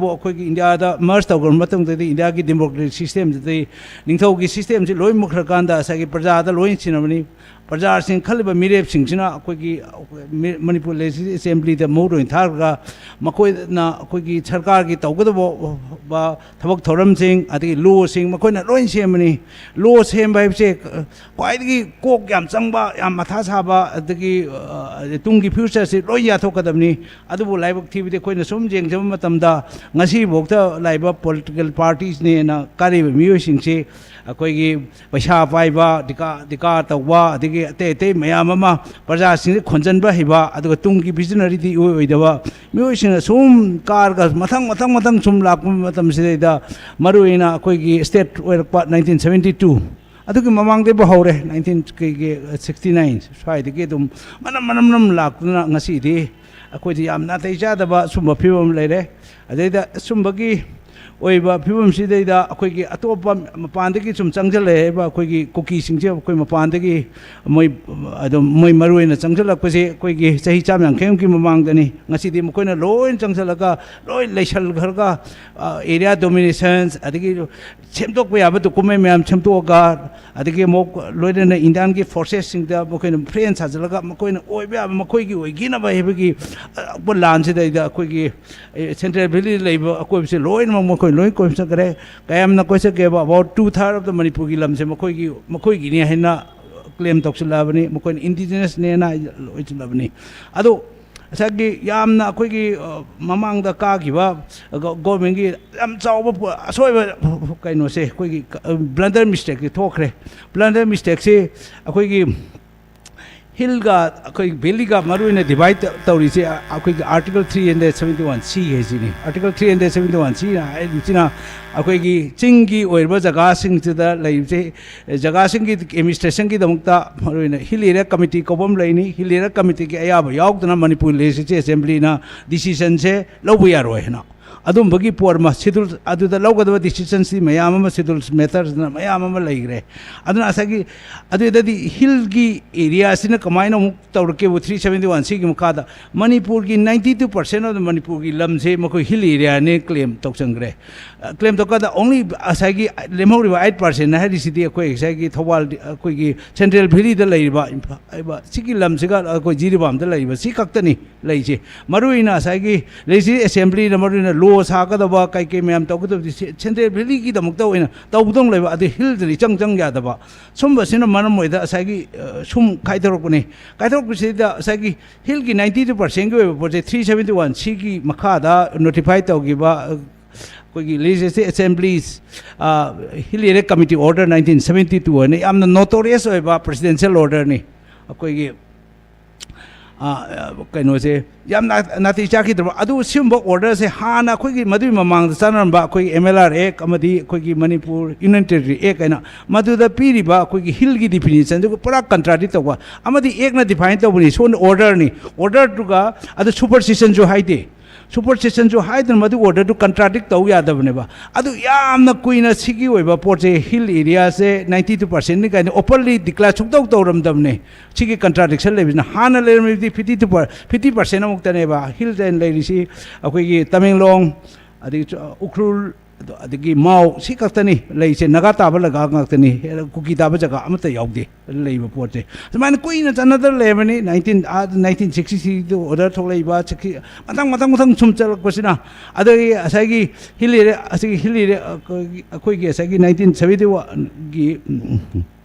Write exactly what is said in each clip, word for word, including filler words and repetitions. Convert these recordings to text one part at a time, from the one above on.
ꯑꯩꯈꯣꯏꯒꯤ ꯏꯟꯗꯤꯌꯥꯗ ꯃꯔꯁ ꯇꯧꯈ꯭ꯔꯕ ꯃꯇꯨꯡꯗꯗꯤ ꯏꯟꯗꯤꯌꯥꯒꯤ ꯗꯦꯃꯣꯀ꯭ꯔꯦꯇꯤꯛ ꯁꯤꯁꯇꯦꯝꯁꯤꯗꯤ, ꯅꯤꯡꯊꯧꯒꯤ ꯁꯤꯁꯇꯦꯝꯁꯤ ꯂꯣꯏ ꯃꯨꯠꯈ꯭ꯔꯀꯥꯟꯗ ꯉꯁꯥꯏꯒꯤ ꯄ꯭ꯔꯖꯥꯗ ꯂꯣꯏ ꯁꯤꯟꯅꯕꯅꯤ꯫ ꯄ꯭ꯔꯖꯥꯁꯤꯡ ꯈꯜꯂꯤꯕ ꯃꯤꯔꯦꯞꯁꯤꯡꯁꯤꯅ ꯑꯩꯈꯣꯏꯒꯤ ꯃꯤ-, ꯃꯅꯤꯄꯨꯔ ꯂꯦꯖꯤꯁꯂꯦꯇꯤꯚ ꯑꯦꯁꯦꯝꯕ꯭ꯂꯤꯗ ꯃꯍꯨꯠ ꯑꯣꯏꯅ ꯊꯥꯔꯒ ꯃꯈꯣꯏꯅ ꯑꯩꯈꯣꯏꯒꯤ ꯁꯔꯀꯥꯔꯒꯤ ꯇꯧꯒꯗꯕ ꯊꯕꯛ ꯊꯧꯔꯝꯁꯤꯡ, ꯑꯗꯒꯤ ꯂꯣꯁꯤꯡ ꯃꯈꯣꯏꯅ ꯂꯣꯏ ꯁꯦꯝꯕꯅꯤ꯫ ꯂꯣ ꯁꯦꯝꯕ ꯍꯥꯏꯕꯁꯦ ꯈ꯭ꯋꯥꯏꯗꯒꯤ ꯀꯣꯛ ꯌꯥꯝ ꯆꯪꯕ, ꯌꯥꯝ ꯃꯊꯥ ꯁꯥꯕ, ꯑꯗꯒꯤ, ꯑ, ꯇꯨꯡꯒꯤ ꯐ꯭ꯌꯨꯆꯔꯁꯤ ꯂꯣꯏ ꯌꯥꯊꯣꯛꯀꯗꯕꯅꯤ꯫ ꯑꯗꯨꯕꯨ ꯂꯥꯏꯕꯛ ꯊꯤꯕꯗꯤ ꯑꯩꯈꯣꯏꯅ ꯁꯨꯝ ꯌꯦꯡꯖꯕ ꯃꯇꯝꯗ ꯉꯁꯤꯐꯥꯎꯗ ꯂꯥꯛꯏꯕ ꯄꯣꯂꯤꯇꯤꯀꯦꯜ ꯄꯥꯔꯇꯤꯁꯅꯦꯅ ꯀꯥꯔꯤꯕ ꯃꯤꯑꯣꯏꯁꯤꯡꯁꯤ ꯑꯩꯈꯣꯏꯒꯤ ꯄꯩꯁꯥ ꯄꯥꯏꯕ, ꯗꯤꯀꯥ, ꯗꯤꯀꯥ ꯇꯧꯕ, ꯑꯗꯒꯤ ꯑꯇꯩ ꯑꯇꯩ ꯃꯌꯥꯝ ꯑꯃ ꯄ꯭ꯔꯖꯥꯁꯤꯡꯁꯤ ꯈꯣꯟꯖꯟꯕ ꯍꯩꯕ, ꯑꯗꯨꯒ ꯇꯨꯡꯒꯤ ꯚꯤꯖꯅꯔꯤꯗꯤ ꯏꯑꯣꯏ ꯑꯣꯏꯗꯕ ꯃꯤꯑꯣꯏꯁꯤꯡꯅ ꯁꯨꯝ ꯀꯥꯔꯒ ꯃꯊꯪ, ꯃꯊꯪ, ꯃꯊꯪ ꯁꯨꯝ ꯂꯥꯛꯄ ꯃꯇꯝꯁꯤꯗꯩꯗ, ꯃꯔꯨꯑꯣꯏꯅ ꯑꯩꯈꯣꯏꯒꯤ ꯁ꯭ꯇꯦꯠ ꯑꯣꯏꯔꯛꯄ ꯅꯥꯏꯟꯇꯤꯟ ꯁꯚꯦꯟꯇꯤ ꯇꯨ, ꯑꯗꯨꯒꯤ ꯃꯃꯥꯡꯗꯩꯕꯨ ꯍꯧꯔꯦ, ꯅꯥꯏꯟꯇꯤꯟ ꯀꯩꯒꯤ, ꯁꯤꯛꯁꯇꯤ ꯅꯥꯏꯟ ꯁ꯭ꯋꯥꯏꯗꯒꯤ ꯑꯗꯨꯝ ꯃꯅꯝ, ꯃꯅꯝ, ꯃꯅꯝ ꯂꯥꯛꯇꯨꯅ ꯉꯁꯤꯗꯤ ꯑꯩꯈꯣꯏꯗꯤ ꯌꯥꯝ ꯅꯥꯇꯩ ꯆꯥꯗꯕ ꯁꯨꯝꯕ ꯐꯤꯕꯝ ꯑꯃ ꯂꯩꯔꯦ꯫ ꯑꯗꯩꯗ ꯁꯨꯝꯕꯒꯤ ꯑꯣꯏꯕ ꯐꯤꯕꯝꯁꯤꯗꯩꯗ ꯑꯩꯈꯣꯏꯒꯤ ꯑꯇꯣꯞꯄ ꯃꯄꯥꯟꯗꯒꯤ ꯁꯨꯝ ꯆꯪꯁꯤꯜꯂꯛꯑꯦꯕ, ꯑꯩꯈꯣꯏꯒꯤ ꯀꯨꯀꯤꯁꯤꯡꯁꯦ ꯑꯩꯈꯣꯏ ꯃꯄꯥꯟꯗꯒꯤ ꯃꯣꯏ ꯑꯗꯨꯝ ꯃꯣꯏ ꯃꯔꯨ ꯑꯣꯏꯅ ꯆꯪꯁꯤꯜꯂꯛꯄꯁꯦ ꯑꯩꯈꯣꯏꯒꯤ ꯆꯍꯤ ꯆꯥꯝ ꯌꯥꯡꯈꯩꯃꯨꯛꯀꯤ ꯃꯃꯥꯡꯗꯅꯤ꯫ ꯉꯁꯤꯗꯤ ꯃꯈꯣꯏꯅ ꯂꯣꯏꯅ ꯆꯪꯁꯤꯜꯂꯒ ꯂꯣꯏ ꯂꯩꯁꯜꯈ꯭ꯔꯒ, ꯑ, ꯑꯦꯔꯤꯌꯥ ꯗꯣꯃꯤꯅꯦꯁꯟꯁ, ꯑꯗꯒꯤ ꯁꯦꯝꯗꯣꯛꯄ ꯌꯥꯕ ꯗꯣꯀꯨꯃꯦꯟ ꯃꯌꯥꯝ ꯁꯦꯝꯗꯣꯛꯑꯒ, ꯑꯗꯒꯤ ꯑꯃꯨꯛ ꯂꯣꯏꯅꯅ ꯏꯟꯗꯤꯌꯥꯟꯒꯤ ꯐꯣꯔꯁꯦꯁꯁꯤꯡꯗ ꯃꯈꯣꯏꯅ ꯐ꯭ꯔꯦꯟ ꯁꯥꯖꯤꯜꯂꯒ ꯃꯈꯣꯏꯅ ꯑꯣꯏꯕ ꯌꯥꯕ ꯃꯈꯣꯏꯒꯤ ꯑꯣꯏꯈꯤꯅꯕ ꯍꯥꯏꯕꯒꯤ ꯑꯔꯥꯛꯄ ꯂꯥꯟꯁꯤꯗꯩꯗ ꯑꯩꯈꯣꯏꯒꯤ, ꯑꯦ, ꯁꯦꯟꯇ꯭ꯔꯦꯜ ꯚꯦꯂꯤꯗ ꯂꯩꯕ ꯑꯀꯣꯏꯕꯁꯦ ꯂꯣꯏꯅꯃꯛ ꯃꯈꯣꯏ ꯂꯣꯏ ꯀꯣꯏ ꯆꯠꯈ꯭ꯔꯦ꯫ ꯀꯌꯥꯝꯅ ꯀꯣꯏ ꯆꯠꯀꯦꯕ? About two third of the ꯃꯅꯤꯄꯨꯔꯒꯤ ꯂꯝꯁꯦ ꯃꯈꯣꯏꯒꯤ, ꯃꯈꯣꯏꯒꯤꯅꯤ ꯍꯥꯏꯅ ꯀ꯭ꯂꯦꯝ ꯇꯧꯁꯤꯜꯂꯛꯑꯕꯅꯤ꯫ ꯃꯈꯣꯏꯅ ꯏꯟꯗꯤꯖꯤꯅꯁꯅꯦꯅ ꯂꯣꯏꯁꯤꯜꯂꯕꯅꯤ꯫ ꯑꯗꯣ ꯉꯁꯥꯏꯒꯤ ꯌꯥꯝꯅ ꯑꯩꯈꯣꯏꯒꯤ, ꯑ, ꯃꯃꯥꯡꯗ ꯀꯥꯈꯤꯕ ꯒ-, ꯒꯣꯔꯃꯦꯟꯒꯤ ꯌꯥꯝ ꯆꯥꯎꯕ ꯄꯣ-, ꯑꯁꯣꯏꯕ ꯀꯩꯅꯣꯁꯦ, ꯑꯩꯈꯣꯏꯒꯤ ꯀ-, ꯕ꯭ꯂꯟꯗꯔ ꯃꯤꯁꯇꯦꯛꯁꯦ ꯊꯣꯛꯈ꯭ꯔꯦ꯫ ꯕ꯭ꯂꯟꯗꯔ ꯃꯤꯁꯇꯦꯛꯁꯦ ꯑꯩꯈꯣꯏꯒꯤ ꯍꯤꯜꯒ ꯑꯩꯈꯣꯏ ꯚꯦꯂꯤꯒ ꯃꯔꯨꯑꯣꯏꯅ ꯗꯤꯚꯥꯏꯠ ꯇꯧꯔꯤꯁꯦ ꯑꯩꯈꯣꯏꯒꯤ Article three hundred seventy one C ꯍꯥꯏꯁꯤꯅꯤ꯫ Article three hundred seventy one Cꯅ ꯍꯥꯏꯔꯤꯕꯁꯤꯅ ꯑꯩꯈꯣꯏꯒꯤ ꯆꯤꯡꯒꯤ ꯑꯣꯏꯔꯤꯕ ꯖꯒꯥꯁꯤꯡꯁꯤꯗ ꯂꯩꯔꯤꯕꯁꯦ, ꯖꯒꯥꯁꯤꯡꯒꯤ ꯑꯦꯗꯃꯤꯅꯤꯁꯇ꯭ꯔꯦꯁꯟꯒꯤꯗꯃꯛꯇ ꯃꯔꯨꯑꯣꯏꯅ ꯍꯤꯜ ꯑꯦꯔꯤꯌꯥ ꯀꯃꯤꯇꯤ ꯀꯧꯕ ꯑꯃ ꯂꯩꯅꯤ꯫ ꯍꯤꯜ ꯑꯦꯔꯤꯌꯥ ꯀꯃꯤꯇꯤꯒꯤ ꯑꯌꯥꯕ ꯌꯥꯎꯗꯅ ꯃꯅꯤꯄꯨꯔ ꯂꯦꯖꯤꯁꯂꯦꯇꯤꯚ ꯑꯦꯁꯦꯝꯕ꯭ꯂꯤꯅ ꯗꯤꯁꯤꯖꯟꯁꯦ ꯂꯧꯕ ꯌꯥꯔꯣꯏ ꯍꯥꯏꯅ꯫ ꯑꯗꯨꯝꯕꯒꯤ ꯄꯣꯠ ꯑꯃ ꯁꯦꯗꯨꯜ ꯑꯗꯨꯗ ꯂꯧꯒꯗꯕ ꯗꯤꯁꯤꯖꯟꯁꯤ ꯃꯌꯥꯝ ꯑꯃ ꯁꯦꯗꯨꯜ ꯃꯦꯇꯔꯁꯅ ꯃꯌꯥꯝ ꯑꯃ ꯂꯩꯈ꯭ꯔꯦ꯫ ꯑꯗꯨꯅ ꯉꯁꯥꯏꯒꯤ ꯑꯗꯨꯗꯗꯤ ꯍꯤꯜꯒꯤ ꯑꯦꯔꯤꯌꯥꯁꯤꯅ ꯀꯃꯥꯏꯅ ꯑꯃꯨꯛ ꯇꯧꯔꯛꯀꯦꯕꯨ, ꯊ꯭ꯔꯤ ꯁꯕꯦꯟꯇꯤ ꯋꯥꯟ ꯁꯤꯒꯤ ꯃꯈꯥꯗ ꯃꯅꯤꯄꯨꯔꯒꯤ ꯅꯥꯏꯟꯇꯤ ꯇꯨ ꯄꯥꯔꯁꯦꯟ ꯑꯣꯐ ꯃꯅꯤꯄꯨꯔꯒꯤ ꯂꯝꯁꯦ ꯃꯈꯣꯏ ꯍꯤꯜ ꯑꯦꯔꯤꯌꯥꯅꯦ ꯀ꯭ꯂꯦꯝ ꯇꯧꯁꯟꯈ꯭ꯔꯦ꯫ ꯀ꯭ꯂꯦꯝ ꯇꯧꯀꯥꯟꯗ ꯑꯣꯡꯂꯤ ꯉꯁꯥꯏꯒꯤ ꯂꯦꯝꯍꯧꯔꯤꯕ ꯑꯩꯠ ꯄꯥꯔꯁꯦꯟ ꯍꯥꯏꯔꯤꯁꯤꯗꯤ ꯑꯩꯈꯣꯏ ꯉꯁꯥꯏꯒꯤ ꯊꯧꯕꯥꯜ, ꯑꯩꯈꯣꯏꯒꯤ ꯁꯦꯟꯇ꯭ꯔꯦꯜ ꯚꯦꯂꯤꯗ ꯂꯩꯔꯤꯕ ꯏꯝꯐꯥ-, ꯁꯤꯒꯤ ꯂꯝꯁꯤꯒ ꯑꯩꯈꯣꯏ ꯖꯤꯔꯤꯕꯥꯝꯗ ꯂꯩꯔꯤꯕ ꯁꯤ ꯈꯛꯇꯅꯤ ꯂꯩꯁꯦ꯫ ꯃꯔꯨꯑꯣꯏꯅ ꯉꯁꯥꯏꯒꯤ ꯂꯦꯖꯤꯁꯂꯦꯇꯤꯚ ꯑꯦꯁꯦꯝꯕ꯭ꯂꯤꯅ ꯃꯔꯨꯑꯣꯏꯅ ꯂꯣ ꯁꯥꯒꯗꯕ ꯀꯩ ꯀꯩ ꯃꯌꯥꯝ ꯇꯧꯒꯗꯕꯗꯤ ꯁꯦ-, ꯁꯦꯟꯇ꯭ꯔꯦꯜ ꯚꯦꯂꯤꯒꯤꯗꯃꯛꯇ ꯑꯣꯏꯅ ꯇꯧꯗꯧ ꯂꯩꯕ, ꯑꯗꯨ ꯍꯤꯜꯗꯗꯤ ꯏꯆꯪ ꯆꯪ ꯌꯥꯗꯕ꯫ ꯁꯨꯝꯕꯁꯤꯅ ꯃꯔꯝ ꯑꯣꯏꯗ ꯉꯁꯥꯏꯒꯤ, ꯑ, ꯁꯨꯝ ꯈꯥꯏꯗꯣꯔꯛꯄꯅꯤ꯫ ꯈꯥꯏꯗꯣꯔꯛꯄꯁꯤꯗ ꯉꯁꯥꯏꯒꯤ ꯍꯤꯜꯒꯤ ꯅꯥꯏꯟꯇꯤ ꯇꯨ ꯄꯥꯔꯁꯦꯟꯒꯤ ꯑꯣꯏꯕ ꯄꯣꯠꯁꯦ ꯊ꯭ꯔꯤ ꯁꯕꯦꯟꯇꯤ ꯋꯥꯟ ꯁꯤꯒꯤ ꯃꯈꯥꯗ ꯅꯣꯇꯤꯐꯥꯏ ꯇꯧꯈꯤꯕ, ꯑ, ꯑꯩꯈꯣꯏꯒꯤ ꯂꯦꯖꯤꯁꯂꯦꯇꯤꯚ ꯑꯦꯁꯦꯝꯕ꯭ꯂꯤꯁ, ꯑ, hill area committee order nineteen seventy two ꯍꯥꯏꯅ ꯌꯥꯝꯅ ꯅꯣꯇꯣꯔꯤꯌꯁ ꯑꯣꯏꯕ ꯄ꯭ꯔꯦꯁꯤꯗꯦꯟꯁꯤꯌꯦꯜ ꯑꯣꯔꯗꯔꯅꯤ꯫ ꯑꯩꯈꯣꯏꯒꯤ ꯑ, ꯀꯩꯅꯣꯁꯦ ꯌꯥꯝ ꯅꯥ-, ꯅꯥꯇꯩ ꯆꯥꯈꯤꯗ꯭ꯔꯕ꯫ ꯑꯗꯨ ꯁꯤꯒꯨꯝꯕ ꯑꯣꯔꯗꯔꯁꯦ ꯍꯥꯟꯅ ꯑꯩꯈꯣꯏꯒꯤ ꯃꯗꯨꯒꯤ ꯃꯃꯥꯡꯗ ꯆꯠꯅꯔꯝꯕ ꯑꯩꯈꯣꯏꯒꯤ ꯑꯦꯝ ꯑꯦꯜ ꯑꯥꯔ ꯑꯦꯛ ꯑꯃꯗꯤ ꯑꯩꯈꯣꯏꯒꯤ ꯃꯅꯤꯄꯨꯔ ꯌꯨꯅꯤꯌꯟ ꯇꯦꯔꯤꯇꯣꯔꯤ ꯑꯦꯛ ꯍꯥꯏꯅ ꯃꯗꯨꯗ ꯄꯤꯔꯤꯕ ꯑꯩꯈꯣꯏꯒꯤ ꯍꯤꯜꯒꯤ ꯗꯤꯐꯤꯅꯤꯁꯟꯗꯨꯒ ꯄꯨꯔꯥ ꯀꯟꯇ꯭ꯔꯥꯗꯤꯛ ꯇꯧꯕ, ꯑꯃꯗꯤ ꯑꯦꯛꯅ ꯗꯤꯐꯥꯏꯟ ꯇꯧꯕꯅꯤ, ꯁꯣꯝꯗ ꯑꯣꯔꯗꯔꯅꯤ꯫ ꯑꯣꯔꯗꯔꯗꯨꯒ ꯑꯗꯨ ꯁꯨꯄꯔꯁꯤꯁꯟꯁꯨ ꯍꯥꯏꯗꯦ꯫ ꯁꯨꯄꯔꯁꯤꯁꯟꯁꯨ ꯍꯥꯏꯗꯅ ꯃꯗꯨ ꯑꯣꯔꯗꯔꯗꯨ ꯀꯟꯇ꯭ꯔꯥꯗꯤꯛ ꯇꯧ ꯌꯥꯗꯕꯅꯦꯕ꯫ ꯑꯗꯨ ꯌꯥꯝꯅ ꯀꯨꯏꯅ ꯁꯤꯒꯤ ꯑꯣꯏꯕ ꯄꯣꯠꯁꯦ ꯍꯤꯜ ꯑꯦꯔꯤꯌꯥꯁꯦ ꯅꯥꯏꯟꯇꯤ ꯇꯨ ꯄꯥꯔꯁꯦꯟꯅꯤ ꯀꯥꯏꯅ ꯑꯣꯄꯟꯂꯤ ꯗꯤꯀ꯭ꯂꯦꯌꯔ ꯁꯨꯡꯇꯧ ꯇꯧꯔꯝꯗꯕꯅꯦ꯫ ꯁꯤꯒꯤ ꯀꯟꯇ꯭ꯔꯥꯗꯤꯛꯁꯟ ꯂꯩꯕꯁꯤꯅ ꯍꯥꯟꯅ ꯂꯩꯔꯝꯃꯤꯕꯗꯤ ꯐꯤꯐꯇꯤ ꯇꯨ ꯄꯔ-, ꯐꯤꯐꯇꯤ ꯄꯥꯔꯁꯦꯟ ꯑꯃꯨꯛꯇꯅꯦꯕ ꯍꯤꯜ ꯂꯩꯔꯤꯁꯤ꯫ ꯑꯩꯈꯣꯏꯒꯤ ꯇꯃꯦꯡꯂꯣꯡ, ꯑꯗꯒꯤ ꯆ-, ꯎꯈ꯭ꯔꯨꯜ, ꯑꯗꯨ-, ꯑꯗꯒꯤ ꯃꯥꯎ, ꯁꯤ ꯈꯛꯇꯅꯤ ꯂꯩꯁꯦ꯫ ꯅꯥꯒꯥ ꯇꯥꯕ ꯖꯒꯥ ꯉꯥꯛꯇꯅꯤ, ꯀꯨꯀꯤ ꯇꯥꯕ ꯖꯒꯥ ꯑꯃꯠꯇ ꯌꯥꯎꯗꯦ ꯂꯩꯕ ꯄꯣꯠꯁꯦ꯫ ꯁꯨꯃꯥꯏꯅ ꯀꯨꯏꯅ ꯆꯠꯅꯗꯅ ꯂꯩꯔꯕꯅꯤ꯫ ꯅꯥꯏꯟꯇꯤꯟ, ꯑꯥ, ꯅꯥꯏꯟꯇꯤꯟ ꯁꯤꯛꯁꯇꯤ ꯊ꯭ꯔꯤꯗ ꯑꯣꯔꯗꯔ ꯊꯣꯛꯂꯛꯏꯕ, ꯁꯤꯛꯁꯇꯤ, ꯃꯊꯪ, ꯃꯊꯪ, ꯃꯊꯪ ꯁꯨꯝ ꯆꯠꯂꯛꯄꯁꯤꯅ꯫ ꯑꯗꯒꯤ ꯉꯁꯥꯏꯒꯤ ꯍꯤꯜ ꯑꯦꯔꯤꯌꯥ, ꯑꯁꯤꯒꯤ ꯍꯤꯜ ꯑꯦꯔꯤꯌꯥ, ꯑꯩꯈꯣꯏꯒꯤ, ꯑꯩꯈꯣꯏꯒꯤ ꯉꯁꯥꯏꯒꯤ ꯅꯥꯏꯟꯇꯤꯟ ꯁꯕꯦꯟꯇꯤ ꯋꯥꯟꯒꯤ, ꯎꯝ,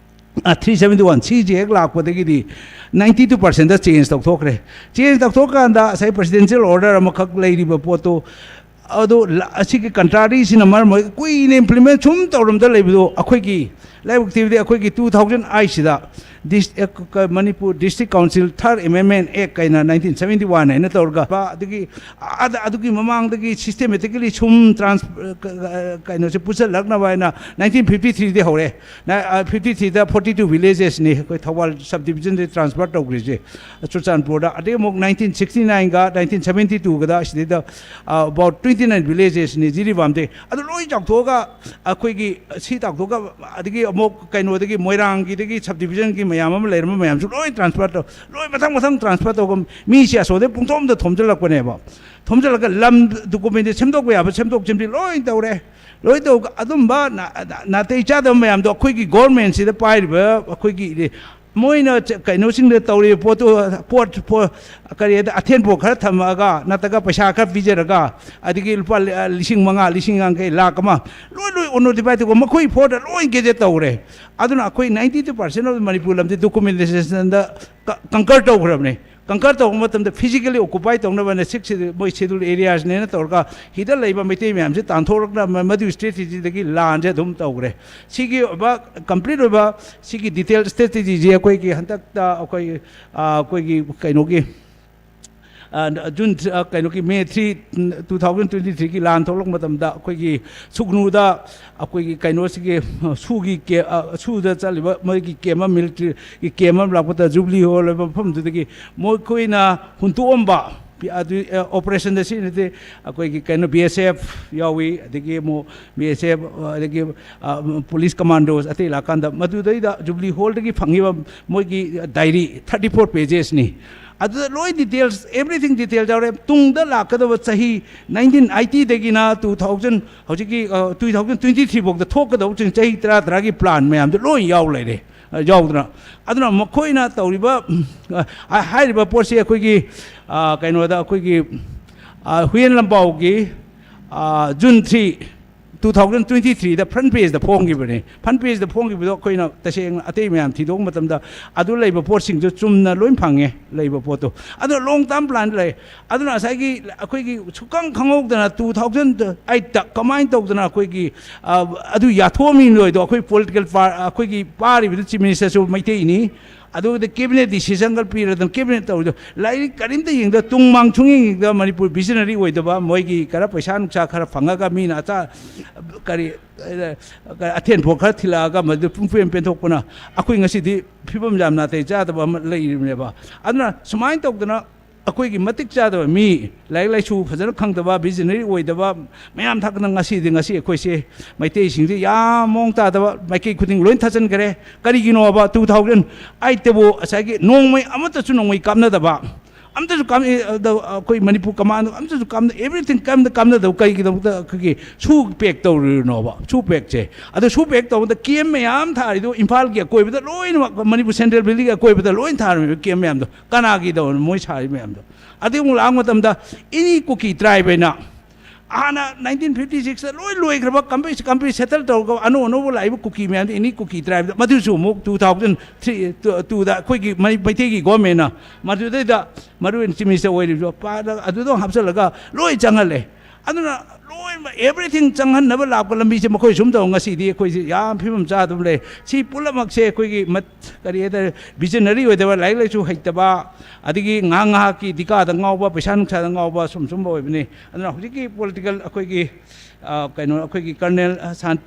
ꯑ, ꯊ꯭ꯔꯤ ꯁꯕꯦꯟꯇꯤ ꯋꯥꯟ ꯁꯤꯁꯦ ꯍꯦꯛ ꯂꯥꯛꯄꯗꯒꯤꯗꯤ ꯅꯥꯏꯟꯇꯤ ꯇꯨ ꯄꯥꯔꯁꯦꯟꯗ ꯆꯦꯟꯖ ꯇꯧꯊꯣꯛꯈ꯭ꯔꯦ꯫ ꯆꯦꯟꯖ ꯇꯧꯊꯣꯛꯀꯥꯟꯗ ꯉꯁꯥꯏ ꯄ꯭ꯔꯦꯁꯤꯗꯦꯟꯁꯤꯌꯦꯜ ꯑꯣꯔꯗꯔ ꯑꯃꯈꯛ ꯂꯩꯔꯤꯕ ꯄꯣꯠꯇꯣ, ꯑꯗꯣ ꯂ-, ꯑꯁꯤꯒꯤ ꯀꯟꯇ꯭ꯔꯥꯔꯤꯁꯤꯅ ꯃꯔꯝ ꯑꯣꯏꯔꯒ ꯀꯨꯏꯅ ꯏꯝꯄ꯭ꯂꯤꯃꯦꯟ ꯁꯨꯝ ꯇꯧꯔꯝꯗ ꯂꯩꯕꯗꯣ ꯑꯩꯈꯣꯏꯒꯤ ꯂꯥꯏꯕꯛ ꯊꯤꯕꯗꯤ ꯑꯩꯈꯣꯏꯒꯤ two thousand eight ꯁꯤꯗ ꯗꯤꯁ-, ꯑꯦ, ꯀ-, ꯀ-, Manipur District Council Third Amendment Act ꯀꯩꯅ nineteen seventy one ꯍꯥꯏꯅ ꯇꯧꯔꯒ, ꯑꯗꯨꯒꯤ, ꯑꯗ-, ꯑꯗꯨꯒꯤ ꯃꯃꯥꯡꯗꯒꯤ systematically ꯁꯨꯝ trans-, ꯀ-, ꯀ-, ꯀꯩꯅꯣꯁꯦ ꯄꯨꯁꯜꯂꯛꯅꯕ ꯍꯥꯏꯅ nineteen fifty three ꯗꯤ ꯍꯧꯔꯦ꯫ ꯅ-, ꯑ, fifty three ꯗ forty two villages ꯅꯤ ꯑꯩꯈꯣꯏ ꯊꯧꯕꯥꯜ subdivision ꯗꯒꯤ transfer ꯇꯧꯈ꯭ꯔꯤꯁꯦ꯫ ꯆꯨꯔꯆꯥꯟꯄꯨꯔꯗ꯫ ꯑꯗꯩ ꯑꯃꯨꯛ nineteen sixty nine ꯒ nineteen seventy two ꯒꯗ ꯁꯤꯗꯩꯗ, ꯑ, about twenty nine villages ꯅꯤ ꯖꯤꯔꯤꯕꯥꯝꯗꯩ꯫ ꯑꯗꯨ ꯂꯣꯏ ꯆꯥꯎꯊꯣꯛꯑꯒ ꯑꯩꯈꯣꯏꯒꯤ ꯁꯤ ꯆꯥꯎꯊꯣꯛꯑꯒ ꯑꯗꯒꯤ ꯑꯃꯨꯛ ꯀꯩꯅꯣꯗꯒꯤ ꯃꯣꯏꯔꯥꯡꯒꯤꯗꯒꯤ subdivision ꯒꯤ ꯃꯌꯥꯝ ꯑꯃ ꯂꯩꯔꯝꯕ ꯃꯌꯥꯝꯁꯨ ꯂꯣꯏ transfer ꯇꯧ-, ꯂꯣꯏ ꯃꯊꯪ ꯃꯊꯪ transfer ꯇꯧꯔꯒ ꯃꯤꯁꯦ ꯑꯁꯣꯝꯗꯩ ꯄꯨꯡꯊꯣꯝꯗ ꯊꯣꯝꯖꯤꯜꯂꯛꯄꯅꯦꯕ꯫ ꯊꯣꯝꯖꯤꯜꯂꯒ ꯂꯝ document ꯁꯦꯝꯗꯣꯛꯄ ꯌꯥꯕ ꯁꯦꯝꯗꯣꯛ ꯁꯦꯝꯖꯤꯟ ꯂꯣꯏ ꯇꯧꯔꯦ꯫ ꯂꯣꯏ ꯇꯧ-, ꯑꯗꯨꯝꯕ ꯅꯥ-, ꯅꯥ-, ꯅꯥꯇꯩ ꯆꯥꯗꯕ ꯃꯌꯥꯝꯗꯣ ꯑꯩꯈꯣꯏꯒꯤ government ꯁꯤꯗ ꯄꯥꯏꯔꯤꯕ ꯑꯩꯈꯣꯏꯒꯤ ꯃꯣꯏꯅ ꯆ-, ꯀꯩꯅꯣꯁꯤꯡꯗ ꯇꯧꯔꯤꯕ ꯄꯣꯠꯇꯨ, ꯄꯣꯠ, ꯄꯣꯠ, ꯀꯔꯤ ꯍꯥꯏꯗ, ꯑꯊꯦꯟ ꯄꯣꯠ ꯈꯔ ꯊꯝꯃꯛꯑꯒ ꯅꯠꯇ꯭ꯔꯒ ꯄꯩꯁꯥ ꯈꯔ ꯄꯤꯖꯔꯒ ꯑꯗꯒꯤ ꯂꯨꯄꯥ ꯂꯤ-, ꯑ, ꯂꯤꯁꯤꯡ ꯃꯉꯥ, ꯂꯤꯁꯤꯡ ꯌꯥꯡꯈꯩ, ꯂꯥꯈ ꯑꯃ ꯂꯣꯏ, ꯂꯣꯏ ꯑꯣꯅꯣꯗꯤꯐꯥꯏ ꯇꯧꯕ ꯃꯈꯣꯏ ꯐꯣꯔꯗ ꯂꯣꯏ ꯒꯦꯖꯦꯠ ꯇꯧꯔꯦ꯫ ꯑꯗꯨꯅ ꯑꯩꯈꯣꯏ ninety two percent of Manipur ꯂꯝꯁꯤ documentation ꯗ ꯀ-, conquer ꯇꯧꯈ꯭ꯔꯕꯅꯦ꯫ Conquer ꯇꯧꯕ ꯃꯇꯝꯗ physically occupy ꯇꯧꯅꯕꯅ six schedule, ꯃꯣꯏ schedule areas ꯅꯦꯅ ꯇꯧꯔꯒ ꯍꯤꯗ ꯂꯩꯕ ꯃꯩꯇꯩ ꯃꯌꯥꯝꯁꯦ ꯇꯥꯟꯊꯣꯛꯂꯛꯅ ꯃ-, ꯃꯗꯨꯒꯤ strategy ꯗꯒꯤ ꯂꯥꯟꯁꯦ ꯑꯗꯨꯝ ꯇꯧꯈ꯭ꯔꯦ꯫ ꯁꯤꯒꯤ ꯑꯣꯏꯕ complete ꯑꯣꯏꯕ ꯁꯤꯒꯤ detail strategy ꯁꯦ ꯑꯩꯈꯣꯏꯒꯤ ꯍꯟꯗꯛꯇ ꯑꯩꯈꯣꯏ, ꯑ, ꯑꯩꯈꯣꯏꯒꯤ ꯀꯩꯅꯣꯒꯤ, ꯑ, June ꯊ꯭ꯔꯤ, ꯑ, ꯀꯩꯅꯣꯒꯤ May three, two thousand twenty three ꯒꯤ ꯂꯥꯟ ꯊꯣꯛꯂꯛꯄ ꯃꯇꯝꯗ ꯑꯩꯈꯣꯏꯒꯤ ꯁꯨꯒꯅꯨꯗ ꯑꯩꯈꯣꯏꯒꯤ ꯀꯩꯅꯣꯁꯤꯒꯤ, ꯑ, ꯁꯨꯒꯤ ꯀꯦ-, ꯑ, ꯁꯨꯗ ꯆꯠꯂꯤꯕ ꯃꯣꯏꯒꯤ camp ꯑꯃ, military ꯒꯤ camp ꯑꯃ ꯂꯥꯛꯄꯗ Jubilee Hall ꯑꯣꯏꯕ ꯃꯐꯝꯗꯨꯗꯒꯤ ꯃꯈꯣꯏꯅ ꯍꯨꯟꯇꯣꯛꯑꯝꯕ, ꯑꯗꯨ, ꯑ, operation ꯗ ꯁꯤꯖꯤꯟꯅꯗꯦ꯫ ꯑꯩꯈꯣꯏꯒꯤ ꯀꯩꯅꯣ B S F ꯌꯥꯎꯏ, ꯑꯗꯒꯤ ꯑꯃꯨꯛ B S F, ꯑꯗꯒꯤ, ꯑ, police commandos ꯑꯇꯩ ꯂꯥꯛꯀꯥꯟꯗ ꯃꯗꯨꯗꯩꯗ Jubilee Hall ꯗꯒꯤ ꯐꯪꯉꯤꯕ ꯃꯣꯏꯒꯤ diary thirty four pages ꯅꯤ꯫ ꯑꯗꯨꯗ ꯂꯣꯏ details, everything details ꯌꯥꯎꯔꯦ꯫ ꯇꯨꯡꯗ ꯂꯥꯛꯀꯗꯕ ꯆꯍꯤ nineteen eighty ꯗꯒꯤꯅ two thousand, ꯍꯧꯖꯤꯛꯀꯤ, ꯑ, two thousand twenty three ꯐꯥꯎꯗ ꯊꯣꯛꯀꯗꯧꯕꯁꯤꯡ ꯆꯍꯤ ꯇꯔꯥ ꯇꯔꯥꯒꯤ plan ꯃꯌꯥꯝꯗꯣ ꯂꯣꯏ ꯌꯥꯎ ꯂꯩꯔꯦ, ꯑ, ꯌꯥꯎꯗꯅ꯫ ꯑꯗꯨꯅ ꯃꯈꯣꯏꯅ ꯇꯧꯔꯤꯕ, ꯎꯝ, ꯑ, ꯍꯥꯏꯔꯤꯕ ꯄꯣꯠꯁꯤ ꯑꯩꯈꯣꯏꯒꯤ, ꯑ, ꯀꯩꯅꯣꯗ ꯑꯩꯈꯣꯏꯒꯤ, ꯑ, ꯍꯨꯏꯌꯦꯟ ꯂꯝꯄꯥꯎꯒꯤ, ꯑ, June three, two thousand twenty threeꯗ front pageꯗ ꯐꯣꯡꯈꯤꯕꯅꯤ꯫ Front pageꯗ ꯐꯣꯡꯈꯤꯕꯗꯣ ꯑꯩꯈꯣꯏꯅ ꯇꯁꯦꯡꯅ ꯑꯇꯩ ꯃꯌꯥꯝ ꯊꯤꯗꯣꯛꯄ ꯃꯇꯝꯗ ꯑꯗꯨ ꯂꯩꯕ ꯄꯣꯠꯁꯤꯡꯗꯨ ꯆꯨꯝꯅ ꯂꯣꯏ ꯐꯪꯉꯦ, ꯂꯩꯕ ꯄꯣꯠꯇꯣ꯫ ꯑꯗꯣ long term plan ꯂꯩ꯫ ꯑꯗꯨꯅ ꯉꯁꯥꯏꯒꯤ ꯑꯩꯈꯣꯏꯒꯤ ꯁꯨꯛꯈꯪ ꯈꯪꯍꯧꯗꯅ two thousand eightꯇ ꯀꯃꯥꯏꯅ ꯇꯧꯗꯅ ꯑꯩꯈꯣꯏꯒꯤ, ꯑ, ꯑꯗꯨ ꯌꯥꯊꯣꯛꯑꯝꯃꯤꯅꯣꯏꯗꯣ ꯑꯩꯈꯣꯏ political par-, ꯑꯩꯈꯣꯏꯒꯤ ꯄꯥꯔꯤꯕꯗꯨ chief ministerꯁꯨ ꯃꯩꯇꯩꯅꯤ꯫ ꯑꯗꯨꯒ cabinet decisionꯒ ꯄꯤꯔꯗꯅ cabinet ꯇꯧꯔꯤꯗꯣ, ꯂꯥꯏꯔꯤꯛ ꯀꯔꯤꯝꯇ ꯌꯦꯡꯗ, ꯇꯨꯡ ꯃꯥꯡ ꯁꯨꯡꯌꯦꯡ ꯌꯦꯡꯗ, ꯃꯅꯤꯄꯨꯔ visionary ꯑꯣꯏꯗꯕ, ꯃꯣꯏꯒꯤ ꯈꯔ ꯄꯩꯁꯥ ꯅꯨꯡꯁꯥ ꯈꯔ ꯐꯪꯉꯒ ꯃꯤꯅ ꯑꯆꯥ-, ꯀꯔꯤ, ꯑꯊꯦꯟ ꯄꯣꯠ ꯈꯔ ꯊꯤꯜꯂꯛꯑꯒ ꯃꯗꯨ ꯄꯨꯡꯄꯦꯟ ꯄꯦꯟꯊꯣꯛꯄꯅ ꯑꯩꯈꯣꯏ ꯉꯁꯤꯗꯤ ꯐꯤꯕꯝ ꯌꯥꯝ ꯅꯥꯇꯩ ꯆꯥꯗꯕ ꯑꯃ ꯂꯩꯔꯤꯕꯅꯦꯕ꯫ ꯑꯗꯨꯅ ꯁꯨꯃꯥꯏꯅ ꯇꯧꯗꯅ ꯑꯩꯈꯣꯏꯒꯤ ꯃꯇꯤꯛ ꯆꯥꯗꯕ ꯃꯤ, ꯂꯥꯏꯔꯤꯛ ꯂꯥꯏꯁꯨ ꯐꯖꯅ ꯈꯪꯗꯕ, visionary ꯑꯣꯏꯗꯕ ꯃꯌꯥꯝ ꯊꯥꯛꯇꯅ ꯉꯁꯤꯗꯤ, ꯉꯁꯤ ꯑꯩꯈꯣꯏꯁꯦ ꯃꯩꯇꯩꯁꯤꯡꯁꯦ ꯌꯥꯝ ꯃꯑꯣꯡ ꯇꯥꯗꯕ ꯃꯥꯏꯀꯩ ꯈꯨꯗꯤꯡ ꯂꯣꯏ ꯊꯥꯖꯤꯟꯈꯔꯦ꯫ ꯀꯔꯤꯒꯤꯅꯣꯕ two thousand eightꯇꯕꯨ ꯉꯁꯥꯏꯒꯤ ꯅꯣꯡꯃꯩ ꯑꯃꯠꯇꯁꯨ ꯅꯣꯡꯃꯩ ꯀꯥꯞꯅꯗꯕ, ꯑꯝꯇꯁꯨ ꯀꯥꯞ-, ꯑ, ꯑꯗ ꯑꯩꯈꯣꯏ ꯃꯅꯤꯄꯨꯔ commando ꯑꯝꯇꯁꯨ ꯀꯥꯞꯅ-, everything ꯀꯔꯤꯝꯇ ꯀꯥꯞꯅꯗꯕ ꯀꯔꯤꯒꯤꯗꯃꯛꯇ ꯑꯩꯈꯣꯏꯒꯤ shoe pack ꯇꯧꯔꯤꯅꯣꯕ? Shoe packꯁꯦ, ꯑꯗꯣ shoe pack ꯇꯧꯕꯗ camp ꯃꯌꯥꯝ ꯊꯥꯔꯤꯗꯣ ꯏꯝꯐꯥꯜꯒꯤ ꯑꯀꯣꯏꯕꯗ ꯂꯣꯏꯅꯃꯛ, ꯃꯅꯤꯄꯨꯔ central buildingꯒꯤ ꯑꯀꯣꯏꯕꯗ ꯂꯣꯏ ꯊꯥꯔꯝꯃꯤꯕ camp ꯃꯌꯥꯝꯗꯣ ꯀꯅꯥꯒꯤꯗꯧꯅꯣ ꯃꯣꯏ ꯁꯥꯔꯤ ꯃꯌꯥꯝꯗꯣ? ꯑꯗꯩ ꯑꯃꯨꯛ ꯂꯥꯛꯄ ꯃꯇꯝꯗ any Kuki tribe ꯍꯥꯏꯅ ꯍꯥꯟꯅ nineteen fifty sixꯇ ꯂꯣꯏ ꯂꯣꯏꯈ꯭ꯔꯕ, complete, complete settle ꯇꯧꯔꯒ ꯑꯅꯧ ꯑꯅꯧꯕ ꯂꯥꯛꯏꯕ ꯀꯨꯀꯤ ꯃꯌꯥꯝꯗꯣ any Kuki tribeꯗ ꯃꯗꯨꯁꯨ ꯑꯃꯨꯛ two thousand three, two, twoꯗ ꯑꯩꯈꯣꯏꯒꯤ ꯃꯩ-, ꯃꯩꯇꯩꯒꯤ governmentꯅ ꯃꯗꯨꯗꯩꯗ ꯃꯔꯨ ꯑꯣꯏꯅ chief minister ꯑꯣꯏꯔꯤꯕ ꯄꯥꯗ ꯑꯗꯨꯗ ꯍꯥꯞꯆꯤꯜꯂꯒ ꯂꯣꯏ ꯆꯪꯍꯜꯂꯦ꯫ ꯑꯗꯨꯅ ꯂꯣꯏꯅꯃꯛ everything ꯆꯪꯍꯟꯅꯕ ꯂꯥꯛꯄ ꯂꯝꯕꯤꯁꯦ ꯃꯈꯣꯏ ꯁꯨꯝ ꯇꯧ ꯉꯁꯤꯗꯤ ꯑꯩꯈꯣꯏꯁꯦ ꯌꯥꯝ ꯐꯤꯕꯝ ꯆꯥꯗꯕ ꯂꯩ꯫ ꯁꯤ ꯄꯨꯝꯅꯃꯛꯁꯦ ꯑꯩꯈꯣꯏꯒꯤ ꯃꯠ-, ꯀꯔꯤ ꯍꯥꯏꯇꯥꯔꯦ, visionary ꯑꯣꯏꯗꯕ, ꯂꯥꯏꯔꯤꯛ ꯂꯥꯏꯁꯨ ꯍꯩꯇꯕ, ꯑꯗꯒꯤ ꯉꯥꯏꯍꯥꯛ ꯉꯥꯏꯍꯥꯛꯀꯤ ꯗꯤꯀꯥꯗ ꯉꯥꯎꯕ, ꯄꯩꯁꯥ ꯅꯨꯡꯁꯥꯗ ꯉꯥꯎꯕ, ꯁꯨꯝ ꯁꯨꯝꯕ ꯑꯣꯏꯕꯅꯤ꯫ ꯑꯗꯨꯅ ꯍꯧꯖꯤꯛꯀꯤ political ꯑꯩꯈꯣꯏꯒꯤ, ꯑ, ꯀꯩꯅꯣ, ꯑꯩꯈꯣꯏꯒꯤ Colonel, ꯑ, ꯁꯥꯟ-,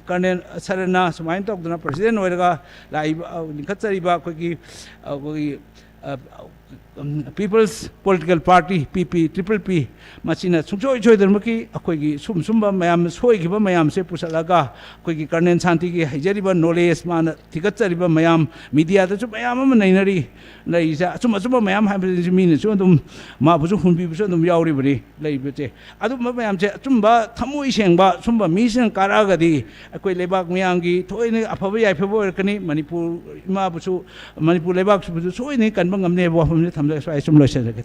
Colonel ꯁꯔꯅ ꯁꯨꯃꯥꯏꯅ ꯇꯧꯗꯅ president ꯑꯣꯏꯔꯒ ꯂꯥꯛꯏꯕ, ꯑ, ꯂꯤꯡꯈꯠꯆꯔꯤꯕ ꯑꯩꯈꯣꯏꯒꯤ, ꯑ, ꯑꯩꯈꯣꯏꯒꯤ, ꯑ, ꯎꯝ, People's Political Party, P P, triple P, ꯃꯁꯤꯅ ꯁꯨꯡꯁꯣꯏ ꯁꯣꯏꯗꯅꯃꯛꯀꯤ ꯑꯩꯈꯣꯏꯒꯤ ꯁꯨꯝ ꯁꯨꯝꯕ ꯃꯌꯥꯝ, ꯁꯣꯏꯈꯤꯕ ꯃꯌꯥꯝꯁꯦ ꯄꯨꯁꯜꯂꯒ ꯑꯩꯈꯣꯏꯒꯤ Colonel ꯁꯥꯟꯇꯤꯒꯤ ꯍꯩꯖꯔꯤꯕ knowledge, ꯃꯥꯅ ꯊꯤꯒꯠꯆꯔꯤꯕ ꯃꯌꯥꯝ, mediaꯗꯁꯨ ꯃꯌꯥꯝ ꯑꯃ ꯅꯩꯅꯔꯤ, ꯂꯩꯔꯤꯁꯦ ꯑꯆꯨꯝ ꯑꯆꯨꯝꯕ ꯃꯌꯥꯝ ꯍꯥꯏꯕꯁꯤ ꯃꯤꯅꯁꯨ ꯑꯗꯨꯝ ꯃꯥꯕꯨꯁꯨ ꯍꯨꯟꯕꯤꯕꯁꯨ ꯑꯗꯨꯝ ꯌꯥꯎꯔꯤꯕꯅꯤ꯫ ꯂꯩꯕꯁꯦ, ꯑꯗꯨꯝꯕ ꯃꯌꯥꯝꯁꯦ ꯑꯆꯨꯝꯕ ꯊꯃꯣꯏ ꯁꯦꯡꯕ ꯁꯨꯝꯕ ꯃꯤꯁꯤꯡꯅ ꯀꯥꯔꯛꯑꯒꯗꯤ ꯑꯩꯈꯣꯏ ꯂꯩꯕꯥꯛ ꯃꯤꯌꯥꯝꯒꯤ ꯊꯣꯏꯅ ꯑꯐꯕ ꯌꯥꯏꯐꯕ ꯑꯣꯏꯔꯛꯀꯅꯤ꯫ ꯃꯅꯤꯄꯨꯔ ꯏꯃꯥꯕꯨꯁꯨ, ꯃꯅꯤꯄꯨꯔ ꯂꯩꯕꯥꯛꯁꯤꯕꯨꯁꯨ ꯁꯣꯏꯗꯅ ꯀꯟꯕ ꯉꯝꯅꯤ ꯍꯥꯏꯕ ꯋꯥꯐꯝꯁꯦ ꯊꯝꯖꯒꯦ꯫ ꯁ꯭ꯋꯥꯏ ꯁꯨꯝ ꯂꯣꯏꯁꯤꯟꯖꯒꯦ꯫